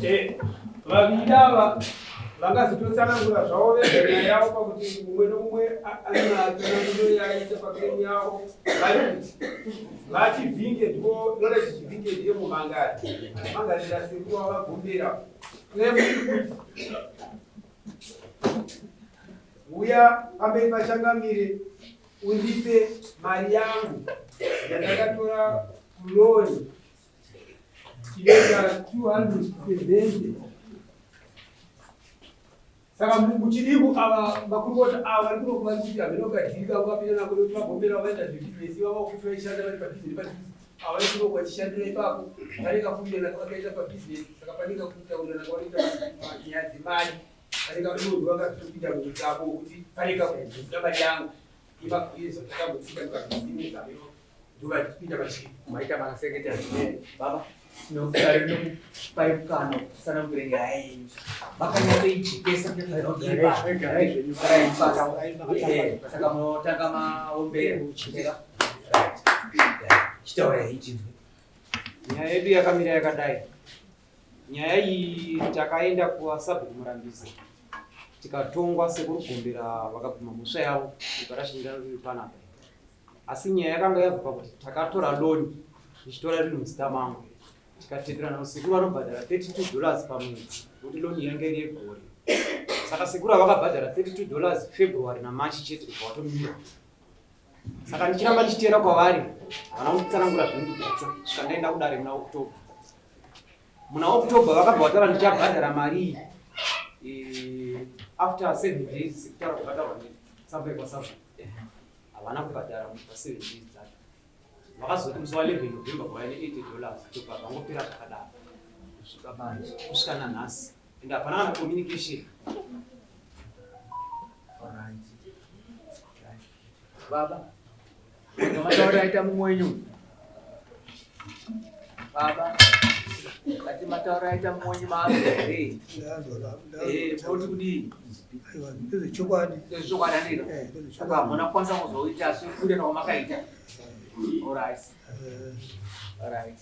Eh, vaviri ava vangazototsanangura zvavo vega nyaya yavo pakuti mumwe nomumwe ane matsananguro yaaita paclaim yavo. Vari kuti VaChivhinge ndipo Knowledge Chivhinge ndiye mumangari. Mangarira sekuru wavaGombera. Claim iri kuti uya pamberi paChangamire undipe mari yangu yandakatora kuloni inoita 270. Saka muchidimbu ava makurukota ava vari kuno vari kuti hameno kadhiri kavo vapinda nako nekuti vagombera vaita zvebhizinesi vava kuti vaishanda vari padhuze nepadhuze ava vari kuno vachishandira ipapo pane kakuwirirana kavakaita pabhizinesi. Saka pane kakutaurirana kavanoita nyaya dzemari, pane kamunhu vakazotopinda mumutambo wekuti pane kakuda mari yangu imakuizwa takambotsika mukabhizinesi, hameno ndovachipinda pachii. Maita basa, secretary. Baba, tinokudare nokupai mukana wekutsanangura nyaya yenyu makanyatsoijekesa. Saka munotanga maombera, chitaurai chinzwe. Nyaya yedu yakamira yakadai. Nyaya iyi takaenda kuwasabhuku Murambizi, tikatongwa. Sekuru Gombera vakabvuma mhosva yavo iparashingira riri panapa, asi nyaya yakanga yabva pakuti takatora loan ndichitora riri muzita mangu, tikatenderana kuti sekuru vanobhadhara $32 pamwedzi nokuti loan yanga iri yegore. Saka sekuru havakabhadhara $32 February naMarch chete, kubva watomira. Saka ndichiramba ndichiteera kwavari, havana kunditsanangura zvinondibvutsa svika ndaenda kudare muna October. Muna October vakabva vataura, ndichabhadhara mari iyi after 7 days, sekutaura kwakataurwa netsamba yekwasabva. Havana kubhadhara pa7 days dzacho. Vakazoti musi wa11 November kwava ne$80, ndobva zvangopera zvakadaro kusvika manje. Kusvika nanhasi, ende hapana kana communication. Alright. Baba, mataura aita mumwe wenyu. Baba, ngati mataura aita mumwe wenyu maazwa. Eh, munoti kudii? Aiwa, ndezvechokwadi. Ndezvechokwadi, andika? Eh, Saka ndezvechokwadi. hamuna kukwanisa kuzoita sekuda kwamakaita. Alright. Alright.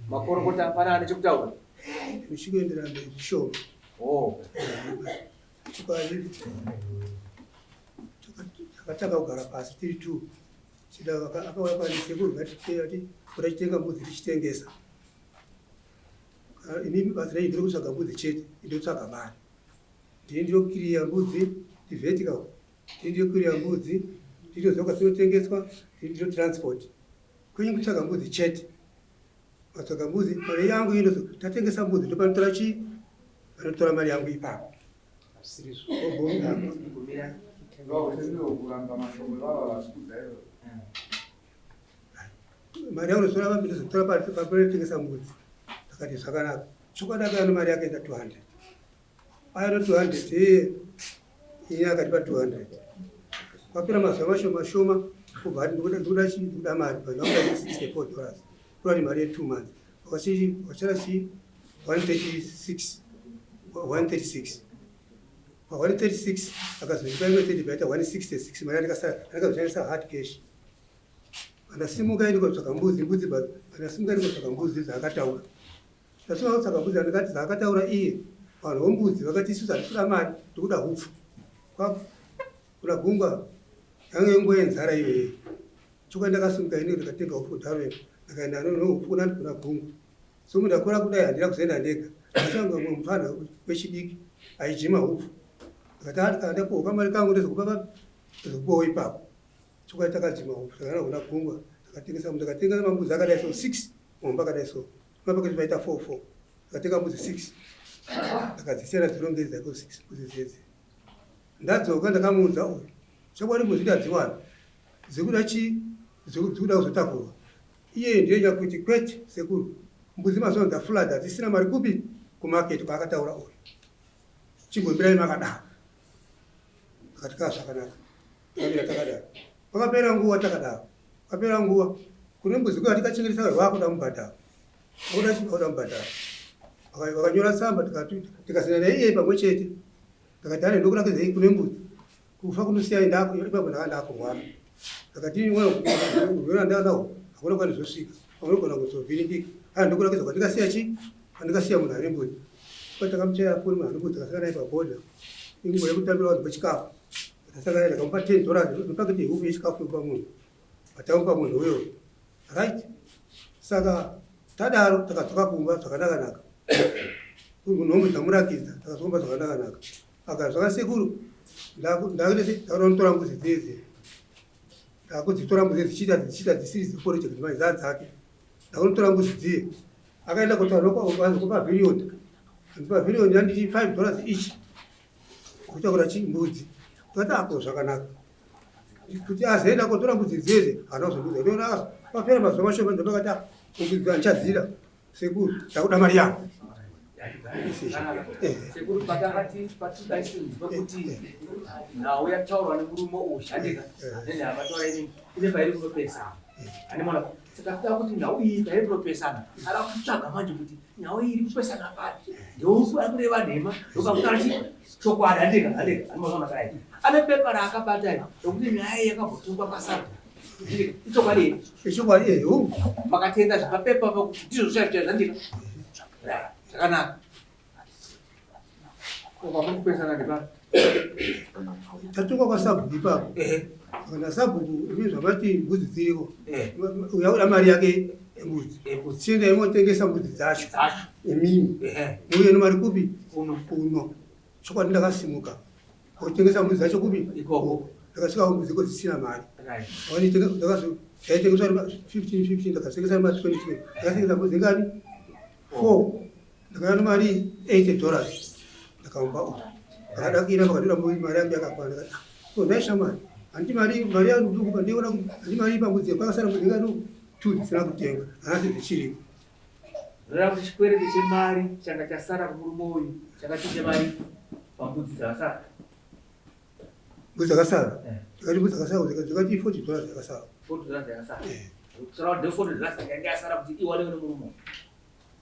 Makorokota, pana ane chekutaura? Ndichikuenderera mberi zvishoma. Oh. Chokwadi, takatanga kugara pasi tiri two. Chida akauya kwandi sekuru, ngatiti kuda chitenga mbudzi tichitengesa. Inini basa renyu ndiri kutsvaga mbudzi chete, ndinotsvaga mari. Ndini ndinokiriya mbudzi tivhetika, ndini ndinokiriya mbudzi, ndinoziva kwadzinotengeswa, ndini ndinotransport. Kwenyu kutsvaga mbudzi chete. Matsvaga mbudzi, mari yangu inozo tatengesa mbudzi ndopanotora chii, panotora mari yangu ipapo. Hazvisirizvo. Gumira. Kuramba mashoko ivava vasikudza ivo. Mari yangu nozotora vapi? Ndozotora papanotengesa mbudzi. Akati zvakanaka. Chokwadi akauya nemari yake ita 200 aya no 200 iye iye akatipa 200. Kwapera mazuva mashoma shoma, kubva ati ndikuda chii, ndikuda mari pandakuda $64, kuda ni mari ye2 months. Wakachara chii, 136, 136. Pa 136 akazondipa imwe 30, paita 166. Mari andakazoshandisa hard cash. Pandasimuka ini kotsvaka mbudzi, mbudzi, pandasimuka ini kotsvaka mbudzi dzaakataura, ndasimuka kutsvaka mbudzi, andikati dzaakataura iye, vanhu vombudzi vakati isusu hatikuda mari, tikuda hupfu. Kuna gungwa yange inguva yenzara iyoyo. Chokwadi ndakasimuka ini ndikatenga hupfu kudharo, ndakaenda nohupfu kuna gungwa. So ndakura kudai, handina kuzoenda ndega. Ndakasanga mumwe mufana wechidiki aijima hupfu, ndakati ati kana ndapuhwa kamari kangu ndozokupa, ndozokupawo ipapo. Chokwadi takadzima hupfu, takaenda kuna gungwa, takatengesa. Ndakatenga mambudzi akadai so 6, mombe akadai so mapaketi paita 4 4. Ndakatenga mbudzi 6, ndakadzisiyana dzirongedza iko 6 mbudzi dzedze. Ndadzoka ndakamuudza uyu, chokwadi mbudzi ndadziwana, dzikuda chii, dzikuda kuzotakurwa. Iye ndiye nyakuti kwete sekuru, mbudzi mazuva dzaflood, hadzisina mari kupi kumarket kwaakataura uyu, chingombirai makadaro. Akati kaa zvakanaka. Takamira takadaro, pakapera nguva takadaro. Pakapera nguva kune mbudzi kuya tikachengetesa, vakuda mubhadharo, vakuda chii, vakuda mubhadharo. Vakanyora tsamba, tikasina naiye pamwe chete. Ndakati ane ndokurakidzei kune mbudzi, kufa kunosiyai ipapo. Ndaka ndakurwara, ndakati urwere ndanawo hakuna kwandizosvika, pamunogona kuzovhiringika. Aya ndokurakidza kwandikasiya chii. Pandikasiya munhu ane mbudzi. Kwa takamuchaya foni munhu ane mbudzi akasangana naye pabhodha. Inguva yekutambira vanhu kwechikafu. Takasangana ndakamupa 10 dollars nepaketi yehuku yechikafu yekupa munhu. Atamupa munhu uyo. Right? Saka tadaro takadzoka kumba zvakanaka naka. Nhombe dzamurakidza takadzoka kumba zvakanaka naka. Akazvaka sekuru ndakunotora mbudzi dzedze. Ndakudzitora mbudzi dzichiita dzichiita dzisiri dzeporojekti mai dzaa dzake. Ndakunotora mbudzi dziye. Akaenda kotaura kupavhiriyoni. Pavhiriyoni yanditi 5 dollars each. Kutakura chi mbudzi. Ndakati ako zvakanaka. Kuti azoenda kotora mbudzi dzeze haana kuzondudza. Ndoona papera mazuva mashoma ndakati ah mbudzi andichadzida. Sekuru ndakuda mari yangu. Sekuru patakati patidaisinzwa kuti nhau yataurwa nemurume uyu handika nenhau yataura ini ine pairi kunopesana. Animona saka kuda kuti nhau iyi pairi kunopesana ara kutsvaga manje kuti nhau iyi iri kupesana papi ndeupi ari kureva nhema ndokakuta chi chokwadi handika handika animona makadai ane pepa raakabata iri rokuti nyaya iyi yakambotongwa pasabhuku Ichokwadi here? Ichokwadi eh, hu. Makatenda zvipapepa pa kuti ndizvo zvichaita zvandika. Zvakanaka. Ko kupesana ndipa. Tatongwa kwasabhuku ipapo. Ehe. Kana sabhuku imi zvamati mbudzi dziriko. Eh. Uya mari yake yembudzi. Yembudzi. Chienda imotengesa mbudzi dzacho. Dzacho. Imimi. Ehe. Muuye nemari kupi? Kuno. Kuno. Chokwadi ndakasimuka. Kotengesa mbudzi dzacho kupi? Ikoko. Ndakasvika mbudzi iko dzisina mari. Right. Ndaitengeswa 15 15 ndakatengesa mari 20 20. Ndakatengesa mbudzi ngani? 4. Ndakauya nemari 80 dollars. Ndakamupa uyu. Akadakira vakadira mbudzi mari yangu yakakwana. Ndakati ah, oh nhai shamwari. Hanti mari mari yangu ndikupa ndiona kuti hanti mari pambudzi kwakasara mbudzi ngani? 2 dzisina kutenga. Nhasi dzichiripo. Zvoreva kuti chikwereti chemari changa chasara kumurume uyu chakachinja mari pambudzi dzakasara. Mbudzi dzakasara? Eh. Ndakati mbudzi dzakasara dzakati 40 dollars dzakasara. 40 dollars dzakasara. Kusara kuti 40 dollars yanga yasara kuti iwanikwe nemurume uyu.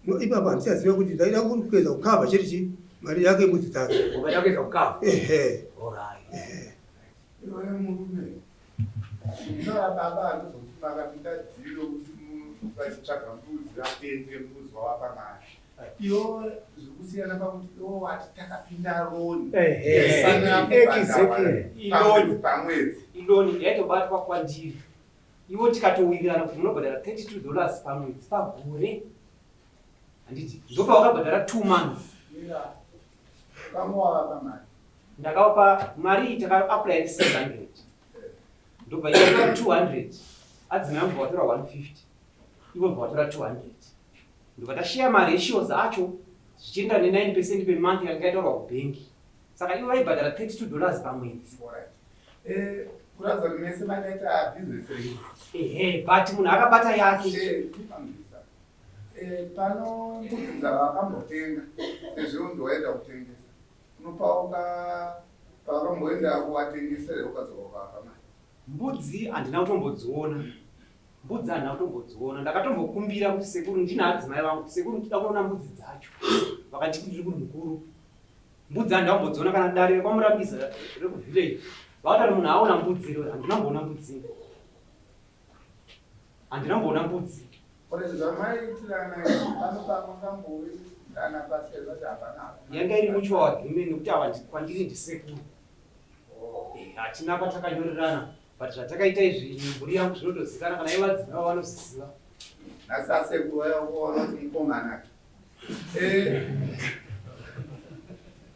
No ipapa handichaziva kuti ndaida kuedza kukavha chete chi mari yake mbudzi dzake. Ukaida kuedza kukavha? Ehe. Alright. Ehe. Iwe murume unotaura baba anozoti makapinda dhiri rokuti vachitsvaga mbudzi vatenge mbudzi wavapa mari iwo zviri kusiyana pakuti iwo wati takapinda roni Iloni. pamwedzi Iloni yaitobatwa kwandiri. Ivo tikatowirirana kuti munobhadhara 32 dollars pamwedzi pagore. Handiti ndopawakabhadhara 2 months. Vamwe wavapa mari. Ndakavapa mari iyi taka-apply 600. Ndobva ivo 200. Adzimai angu vatora 150. Ivo vatora 200. Ndobva tasheya maratios acho zvichienda ne 9% per month yanga yataurwa kubhengi. Saka ivo vaibhadhara 32 dollars pamwedzi. Alright. Eh, kuratidza kuti mese makaita business renyu. Ehe, but munhu akabata yake. Eh, ndipamisa. Eh, pano mbudzi dzavakambotenga sezvo ndowaenda kutengesa. Unopauka pawakamboenda kuwatengesera ukadzoka ukavapa mari. Mbudzi handina kutombodziona. Mbudzi handina kutombodziona. Ndakatombokumbira kuti sekuru ndine adzimai vangu, sekuru ndinoda kuona mbudzi dzacho. Vakati ndiri munhu mukuru. Mbudzi handina kumbodziona kana dare rekwaMurambiza rekuvillage. Vakati munhu aona mbudzi iro, handina kumboona mbudzi. Handina kumboona mbudzi. Ore zvamaiitirana izvi pano pamakambowirana pasi here vati hapana hapana. Yanga iri mutual agreement nekuti ava kwandiri ndisekuru. Oh. Eh, hatina patakanyorerana but zvatakaita izvi nemhuri yangu zvinotozikanwa kana ivo vadzimai vavo vanozviziva. Nhasi asekuru vaya kuona kuti mukomana. Eh,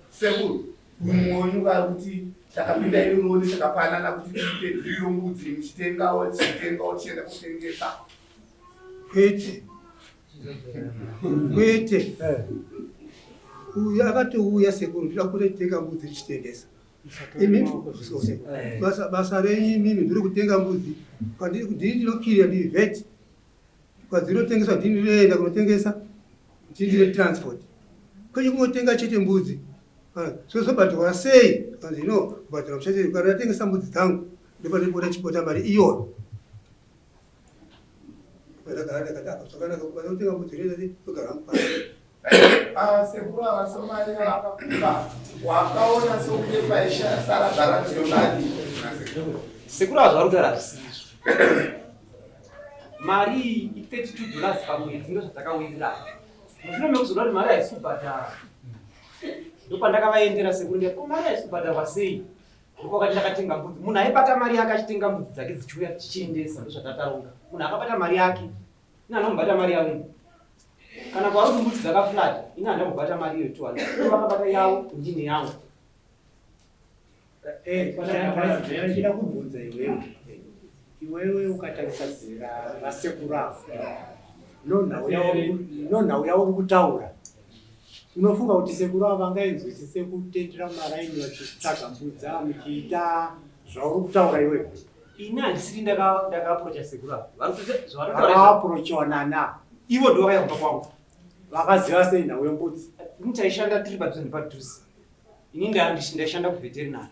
sekuru mumwe wenyu vari kuti takapinda ironi takapanana kuti tiite dhiri mbudzi muchitengawo tichitengawo tichienda kutengesa. Kwete. Kwete. Uyu akatouya sekuru ndinoda kutenga mbudzi ndichitengesa. Imi basa basa renyu imimi ndiri kutenga mbudzi. Kwandiri ndini ndinokirira ndiri vet. Kwadzinotengeswa ndini ndinoenda kunotengesa ndini ndine transport. Kwete kungotenga chete mbudzi. Zvozobhadharwa sei? Kanzi no kubhadhara muchete kana ndatengesa mbudzi dzangu ndopandinobuda chipota mari iyoyo. Ndakagara ndakati apa zvakanaka kubata kutenga mbudzi inoita togara mupasi. Ah, sekuru ava somari vakakupa wakaona sokunge paisara bharanzi yomari. Sekuru ava zvavari kutaura hazvisizvo. Mari iyi i 32 dollars pamwedzi ndozvatakawirirana. Mushure mekuzoda kuti mari haisi kubhadhara, ndopandakavaendera sekuru ndikati, ko mari haisi kubhadharwa sei? Ndokwakati ndakatenga mbudzi. Munhu aibata mari yake achitenga mbudzi dzake dzichiuya tichiendesa, ndozvatataronga. Munhu akabata mari yake, ini handambobata mari yangu. Kana kwauri kuti mbudzi dzakaflata, ini handambobata mari iyo 200. Ivo vakabata yavo, ndine yangu. Eh, ndida kubvunza iwewe iwewe ukatarisa zera rasekuru avo nonhau yavo kutaura unofunga kuti sekuru avo vangainzwisise kutendera maraini vachitsvaga mbudza muchiita zvauri kutaura iwewe ini handisiri ndakaaprocha sekuru avo varikutoaprochiwa nana ivo ndo vakaya kumba kwangu vakaziva sei nhau yembudzi ini taishanda tiri padhuze nepadhuze ini ndaishanda kuveterinary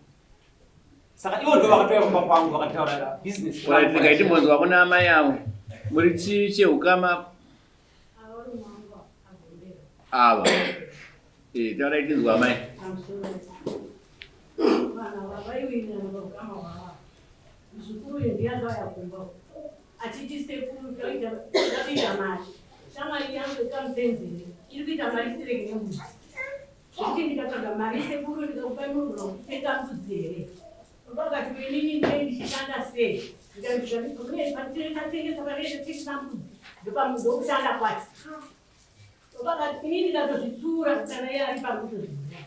saka ivo ndo vakatouya kumba kwangu vakataura business Ndikaiti mbonzwa kuna amai avo muri chii chehukama ava eh, taurai tinzwa amai. Achiti sekuru takuita mari shamwari yangu ikamusenzere iri kuita mari sireke nembudzi Zvekuti ndikatsvaga mari sekuru ndikakupai munogona kutenga mbudzi here? Baba vakati ko inini ndinenge ndichishanda sei? Ndikati patengesa panenge tengesa mbudzi ndokushanda kwacho. Baba vakati inini ndikatozvitsura kana iye ari pari kutozviziva.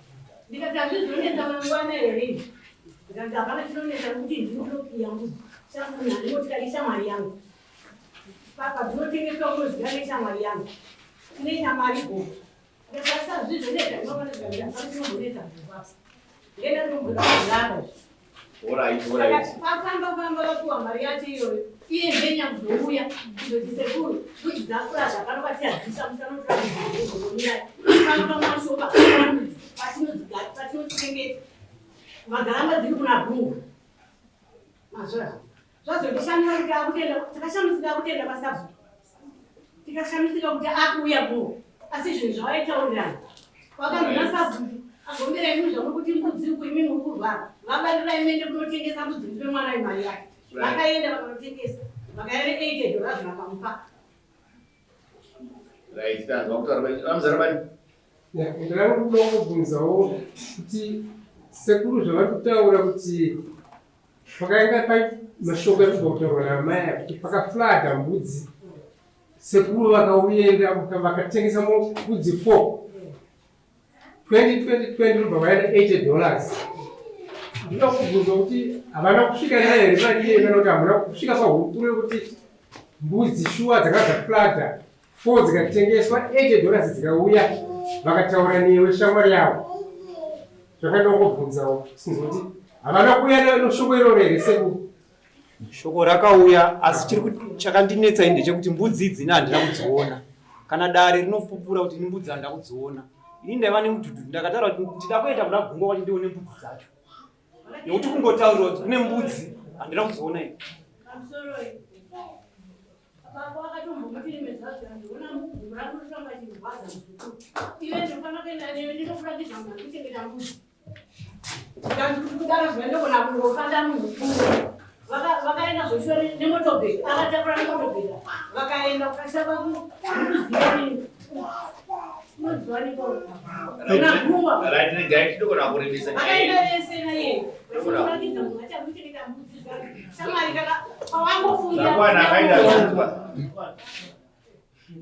Ndikati hazvizonetsa mangwana here izvi? Ndikati hapana chinonetsa nekuti ndini ndinopiya mbudzi. Munhu andinoti ishamwari yangu. Papa dzinotengeswa unoziva neshamwari yangu. Inoita mari gogo. Famba famba vapuwa mari yacho iyoyo iye ndenya kuzouya kuzoti sekuru kuti dzakura zvakano vatiadzisa musanotoaomira famba mashopa patinochengeta vagaramba dziri kuna bhungu mazvaa zvazondishamisa kuti akutenda takashamisika akutenda pasabhuku tikashamisika kuti akuuya kuno asi zvinhu zvavaitaurirana wakanzi nasabhuku agombera imi zvamuri kuti mbudzi uku imi muri kurwara vabarirai muende kunotengesa mbudzi mupe mwana wemari yake vakaenda vakanotengesa vakaya ne 80 dollars vakamupa. Right, tanzwa kutaura kwenyu. VaMuzarabani. Ndinoda kungobvunzawo kuti sekuru zvavari kutaura kuti Pakainga pai mashoko ekubva kutaurwa naamai aya kuti pakaflada mbudzi sekuru vakauenda vakatengesa mbudzi 4 20 20 ndobva vaenda 80 dollars. Ndinoda kubvunza kuti havana kusvika nayo here mari iyeyo kana kuti hamuna kusvika pahurukuro yekuti mbudzi shuwa dzakanga dzaflada 4 dzikatengeswa 80 dollars dzikauya vakataura newe shamwari yavo. Zvakaenda kungobvunzawo sinzi kuti havana kuuya neshoko iroro here sekuru? Shoko rakauya asi chiri chakandinetsa ini ndechekuti mbudzi idzi ini handina kudziona. Kana dare rinopupura kuti ini mbudzi handina kudziona. Ini ndaiva nemudhudhudhu ndakataura kuti ndida kuenda kuna gungwa kwacho ndione mbudzi dzacho. Nekuti kungotaurirwa kuti kune mbudzi handina kudziona ini. Baba vakatombomuti rimwe zuva zvikanzi ona mugumbo rako rinoramba richirwadza muzukuru. Iwe ndinofanira kuenda newe ndinokuratidza munhu ari kuchengeta mbudzi. Zvikanzi kuti kudaro zuva ndogona kungofanda munhu pfuura. Vakaenda zvoshuwa nemotobhegi akatakura nemotobhegi vakaenda kukashava kuziva nini. Unoziva niko? Kuna gungwa. Right, regai tinogona kurebesa nyaya Vakaenda yedu. vese naiye. Vachikuratidza munhu achari kuchengeta mbudzi. Zvakwana akaenda zvinzwa.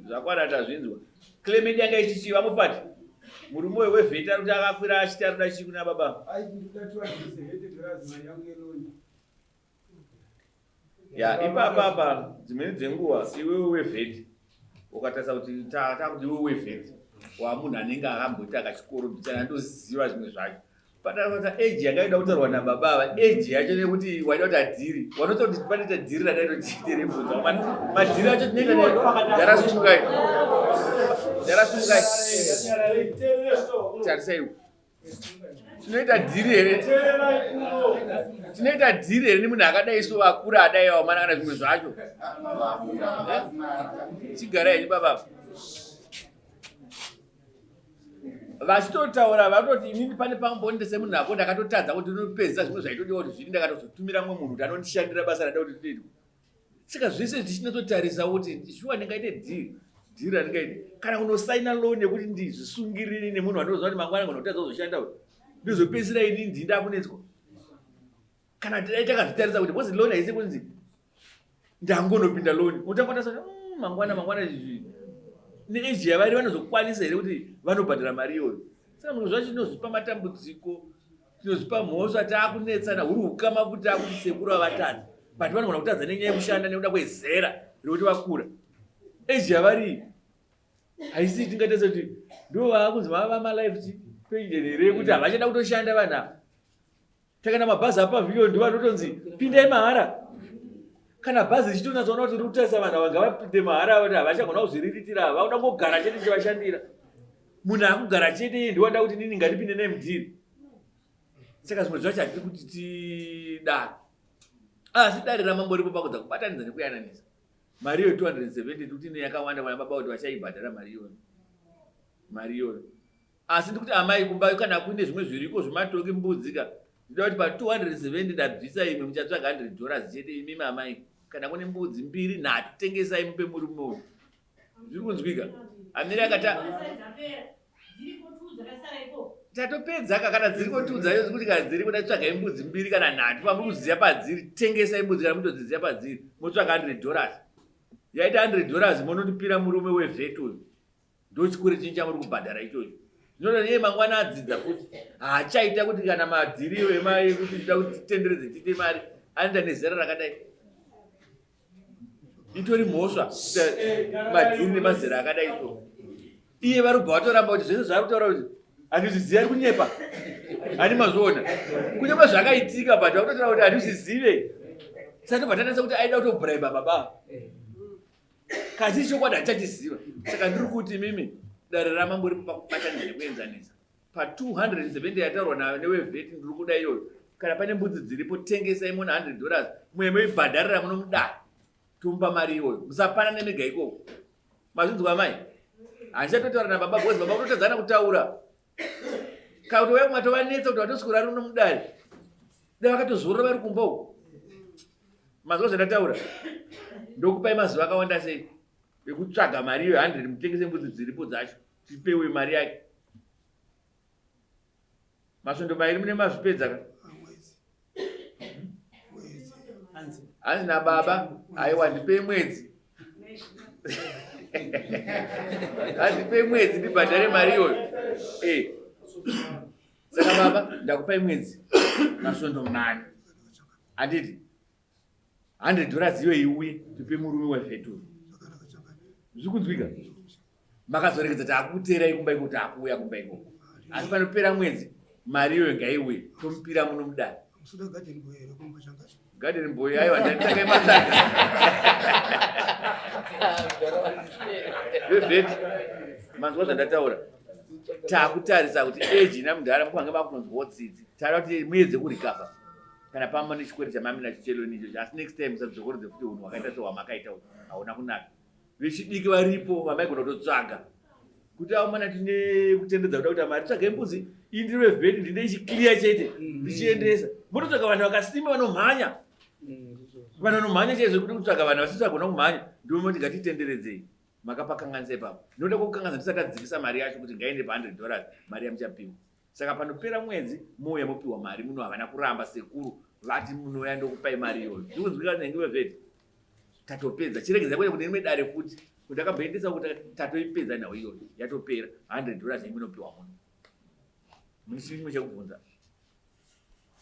Zvakwana tazvinzwa. Clement yanga ichichi vamufati. Murume uyu wevheti ari kuti akakwira achiti anoda chii kuna baba. Ya ipapa apa dzimweni dzenguva iwewe wevheti ukatarisa kuti takuti iwewe wevheti wamunhu anenge akamboita kachikoro mbichana andoziva zvimwe zvacho. Patakaita age yanga ida kutaurwa nababa ava age yacho nekuti waida kuti adhiri wanoita kuti panoita dhiri radaitochiite rebvunza madhiri acho tinoita ndarasumukai ndarasumukai tarisai tinoita dhiri here tinoita dhiri here nemunhu akadai so akura adai awo mana kana zvimwe zvacho chigarai henyu baba vachitotaura vatoti inini pane pambonde semunhu ako ndakatotadza kuti ndinopedza zvimwe zvaitodiwa kuti zviri ndakatozotumira mumwe munhu kuti anondishandira basa rada kuti ndiitwe saka zvese tichinatsotarisa kuti shuwa ndingaite dhiri. Dhiri randingaiti kana kunosaina loan yekuti ndizvisungirire nemunhu wandinoziva kuti mangwana ngona kutadza kuzoshanda uyu. Ndozopedzisira ini ndini ndakunetswa. Kana dai takazvitarisa kuti because loan haisi kunzi ndangonopinda loan. Unotanga kutarisa kuti mangwana mangwana izvi neage yavari vanozokwanisa here kuti vanobhadhara mari iyoyo. Saka munhu zvacho tinozvipa matambudziko tinozvipa mhosva taakunetsana huri ukama kuti taakuti sekuru avatadza but vanogona kutadza nenyaya yekushanda nekuda kwezera rekuti vakura age yavari haisi tingaita sekuti ndo vaakunzi vava malife pension here yekuti havachada kutoshanda vanhu ava takana mabhazi apavhiyo ndo vanotonzi pindai mahara kana bhazi richitonatsoona kuti riri kutarisa vanhu ava ngavapinde mahara ava kuti havachagona kuzviriritira ava vakuda kungogara chete chivashandira munhu akugara chete iye ndiwada kuti nini ngatipinde naye mudhiri saka zvimwe zvacho hatiri kuti tidaro asi dare ramambo ripo pakudza kubatanidza nekuyananisa mari iyo 270 tikuti ine yakawanda vana baba kuti vachaibhadhara mari iyoyo mari iyoyo asi ndikuti amai kumba kana kuine zvimwe zviriko zvematoki mbudzi ka ndinoda kuti pa 270 ndabvisa imwe muchatsvaga 100 dollars chete imimi amai kana kune mbudzi mbiri nhatu tengesai mupe murume uyu zviri kunzwika amiri akata tatopedza ka kana dziriko tiudzayo kuti kana dziriko tatsvaga imbudzi mbiri kana nhatu pamuri kuziva padziri tengesai mbudzi kana mutodziziva padziri motsvaga 100 dollars yaita 100 dollars monotipira murume wevhet uyu ndochikore chinyi chamuri kubhadhara ichocho zvinoda iye mangwana adzidza futi haachaita kuti kana madhiriyo emari ekuti tida kuti titenderedze tiite mari anoita nezera rakadai itori mhosva kuita madhiri nemazera akadai so iye vari kubva vatoramba kuti zvese zvaari kutaura kuti handizvizive ari kunyepa handi mazviona kunyepa zvakaitika but vakutotaura kuti handizvizive saka tobva tanatsa kuti aida kutobraiba baba kasi chokwadi handichachiziva saka ndiri kuti imimi dare ramambo ripo pakubatanidza nekuenzanisa pa 270 yataurwa newevheti ndiri kuda iyoyo kana pane mbudzi dziripo tengesai mona 100 dollars muye moibhadharira muno mudare tomupa mari iyoyo musapana nemega ikoko mazvinzwa mai handichatotaura nababa because baba kutotadzana kutaura kana kuti waya matovanetsa kuti vatoswera runo mudare dai vakatozorora vari kumba uko mazuva zvandataura ndokupai mazuva akawanda sei ekutsvaga mari iyo 100 mutengese mbudzi dziripo dzacho tipewe mari yake masvondo mairi mune mazvipedza ka hanzi nababa aiwa ndipei mwedzi handipei mwedzi ndibhadhare mari iyoyo eh. saka baba ndakupai mwedzi masvondo mani handiti 100 dollars iyo iuye tipe murume wevheturu zviri kunzwika makazoregedza takuteerai kumba iko takuuya kumba ikoko asi panopera mwedzi mari iyoyo ngaiuye tomupira muno mudare garden boy aiwa ndanditanga matsaka vevheti manzwa zvandataura takutarisa kuti eji namudhara mukange makunonzwawo tsitsi taura kuti muedze kurikava kana pamba nechikwere chamami nacho cheloni ichocho asi next time musadzokorodze futi unhu hwakaita sehwamakaita uyu hauna kunaka vechidiki varipo vamaigona kutotsvaga kuti aumana tine kutendedza kuda kuita mari tsvagai mbudzi iyi ndiri vevheti ndine ichikliya chete ndichiendesa mototsvaga vanhu vakasimba vanomhanya vanhu vanomhanya chaizvo kuti kutsvaga vanhu vasisagona kumhanya ndomoti ngatitenderedzei makapakanganisa ipapo ndinoda kukanganisa ndisati adzikisa mari yacho kuti ngaende pa 100 dollars mari yamuchapiwa saka panopera mwedzi mouya mopiwa mari muno havana kuramba sekuru vati munouya ndokupai mari iyoyo ndikunzwika nenge vevheti tatopedza chiregedza kuenda kune rimwe dare futi kuti akamboendesa kuti tatoipedza nhau iyoyo yatopera 100 dollars yemunopiwa muno mune chimwe chekubvunza.